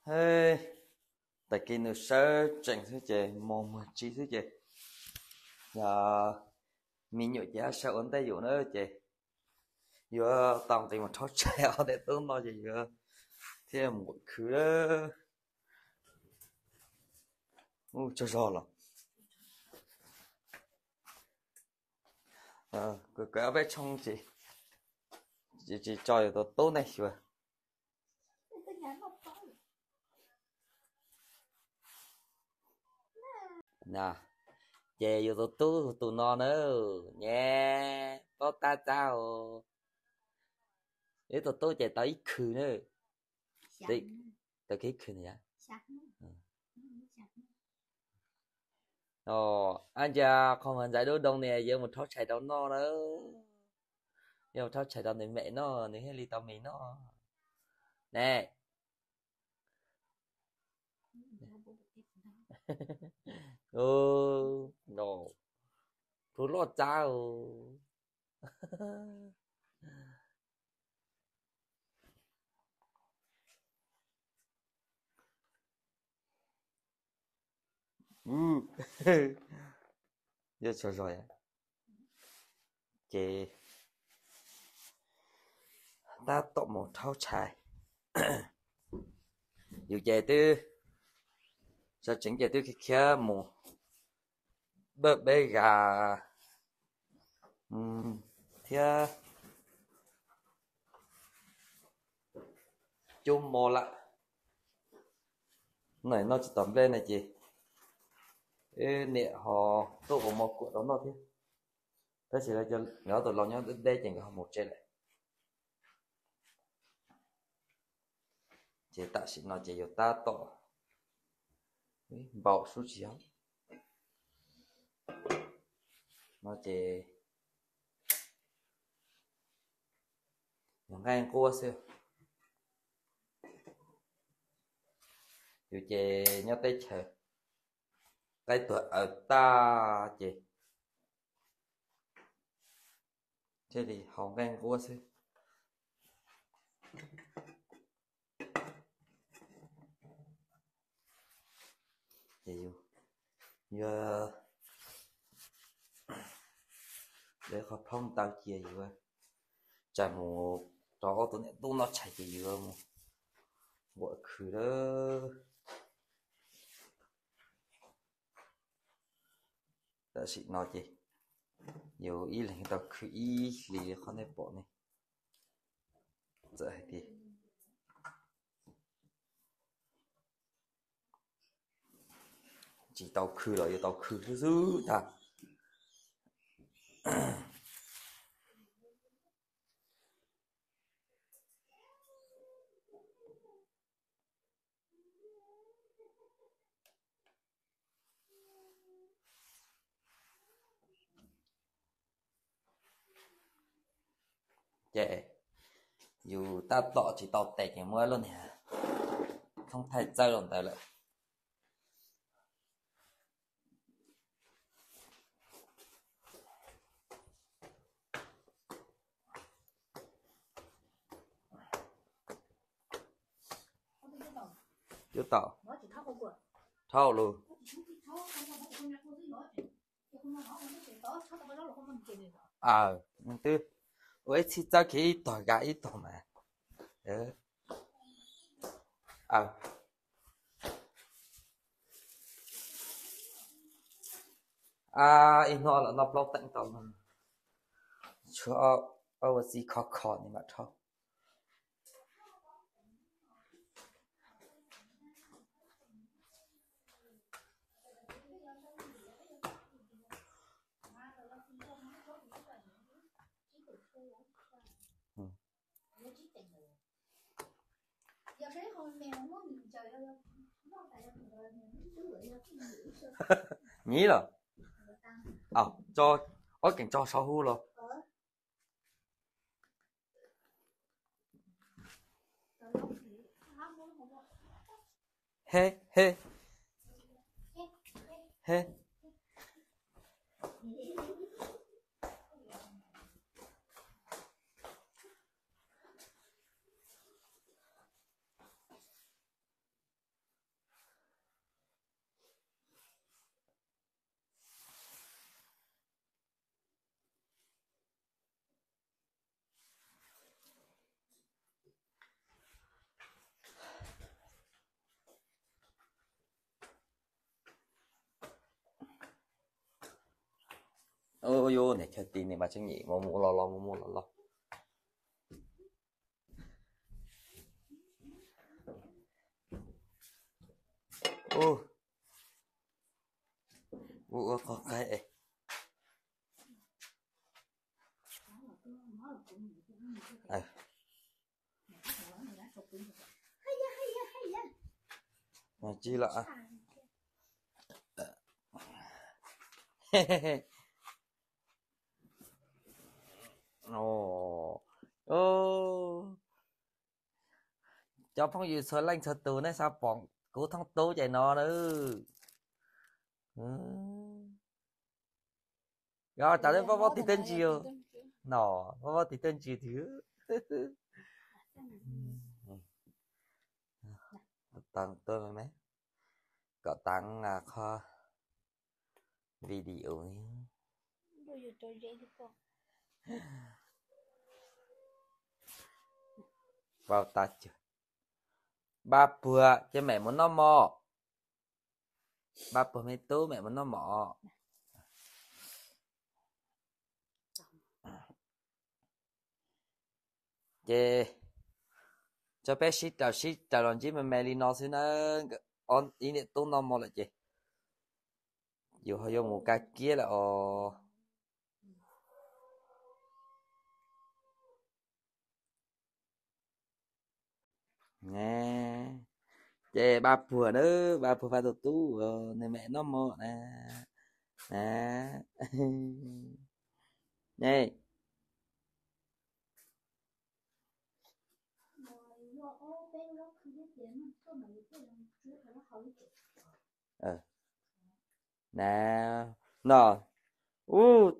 Hej, tag kis nws sawv tsees xwb ces mos muag tsis xwb ces, yog me nyuam ces sawv ua ntej yus na ces yuav tau nqis mus rhaub tshais ob tug tub no ces yuav thiaj mus khwv lawm. Ub, tsaug zog los. Kuv kawm ob peb tshooj tsis tso yus tus tub ntej xyuas. Ces yus tus tub tus no na, nyab paub tab txab os. Ib tug tub ces tau ib khw na. Tau ib khw na. Ab ntsia qhov mas ntxaiv dub doo ne yuav mus rhaub tshais rau noj na. Yuav mus rhaub tshais rau nws mem noj nws thiaj li tau mis noj ne. Tus loj txab os. Yuav tsaug zog, ces tab tom mus rhaub tshais. Yus ces twb sawv tsees ces twb khiav khiav mus npaj peb gas thiab cub mov lawm. Noj tsis tau nplej no ces wb niam ho tuaj ua mov kuam rau noj thiab. Tab sis lawv ob tug laus nyob deb deb ces nkawd ho mus tsev lawm. Ces tam sim no ces yus tab tom npau suav tsis yog no ces yus nqaij nquab xwb. Yus ces nyob teb chaws qaib tuag aws tag ces thiaj li haus nqaij nquab xwb. Ces yus yuav qhov plhaub ntawd cia yus tsa mus rau ob tug niam tub noj tshais ces yus mus nquam khw lawm. Tam sim no ces yus ib leeg tau khw ib hlis li qhov nej pom ne. Txawm hais tias tsis tau khw los yuav tau khw xwb xwb tag. Ces yus tab tom tsis tau tes ces muab lub niag thoob thaij txawb los ntawd lawm. Cub tau. Rhaub lug. Aw, twb ua ib txhij txawb kiag ib tog ga ib tog mas. Ib hnub los noj plaub teev tau no. Tshuav ob ua txiv khov kho ni mam rhaub. Nyiv los? Ob keem tso saum hub los. He, he. He. Ub, yus niam chaw ti ne mas tseem mus mus los los mus mus los los. Ub, ua qhov qaib es. Tsis los. Cov phooj ywg txhua leej txhua tus nej xav pom kuv thoob tub ces no na. Yog tas vaub vaub tig teb ntsis no, vaub vaub tig teb ntsis tiag. Kom tav qhov video. Pab puag ces mem mus noj mov. Pab puag me tub, mem mus noj mov. Ces tso peb sib raws sib raws los ntsib me me li no xwb na. Ib niam tub noj mov lawm ces yus ho yuav mus kab kiab lawm os. Ces pab puag na, pab puag pab tus tub, nws mem noj mov na. Na, no, ub,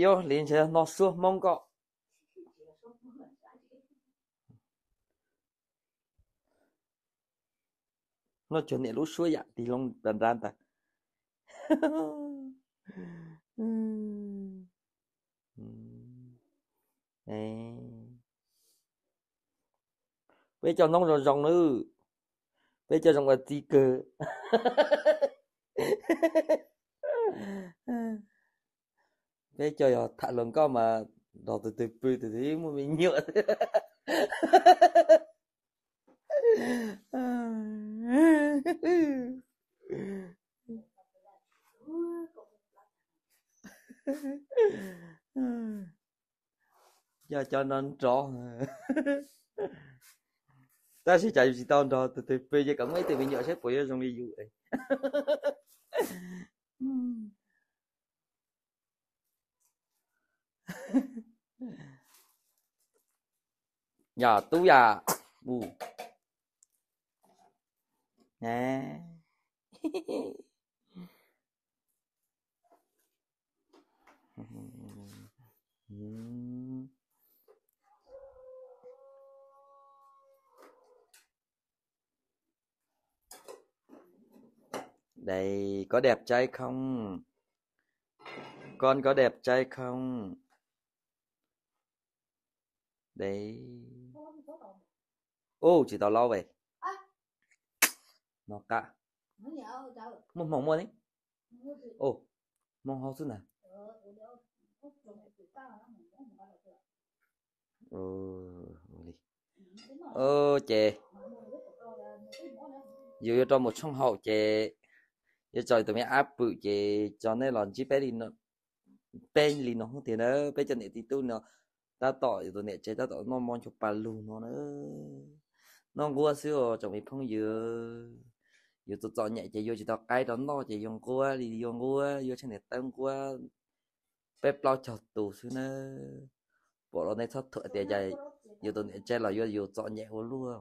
yuav hliv ntshe no suab Hmoob koj. No cuag niam lub suab yam tig loo nra nra ntag. Peb coj noob zoo zoo nawb, peb coj zoo ua txiv kawg. Peb coj yog tham hluas nkauj mas nrog tus twg pw tus twg muaj me nyuam. Yog cov no nrov. Tab sis cas yus tsis tau nrog tus twg pw ces kom muaj ib tug me nyuam saib puas yuav zoo li yus. Yog tub yam. Đây, có đẹp trai không? Con có đẹp trai không? Đấy. Ô, tsis tau laub ve. No qa. Muaj hmoo muaj ne. Ô, hmoo hauv xwb na. Ces yus yuav rau mus tshooj haum ces yuav tso tus me ab pwm ces tso nej los ntsib peb li, peb li no tiag na, peb cov niam tij tub no. Tab tom yus tus niam tsev tab tom noj mov nchuav pas lug no na. Noj nquab xwb os tsoom me phooj ywg. Yus tus txom nyem ces yuav tsis tau qaib rau noj ces yuav nquab li yuav nquab, yuav tsheej niam tawb nquab peb plaub caug tus xwb na. Pom los nej txhob thuam tias cas yus tus niam tsev los yuav yus txom nyem ua luaj.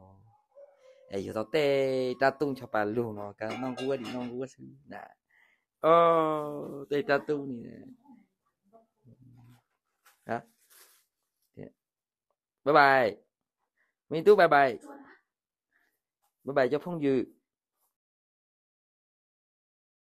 Es yus tau tej rab tub nchuav pas lug no ka noj nquab li noj nquab xwb na. Tej rab tub ni. Bye bye. Me tub bye bye. Bye bye cov phooj ywg.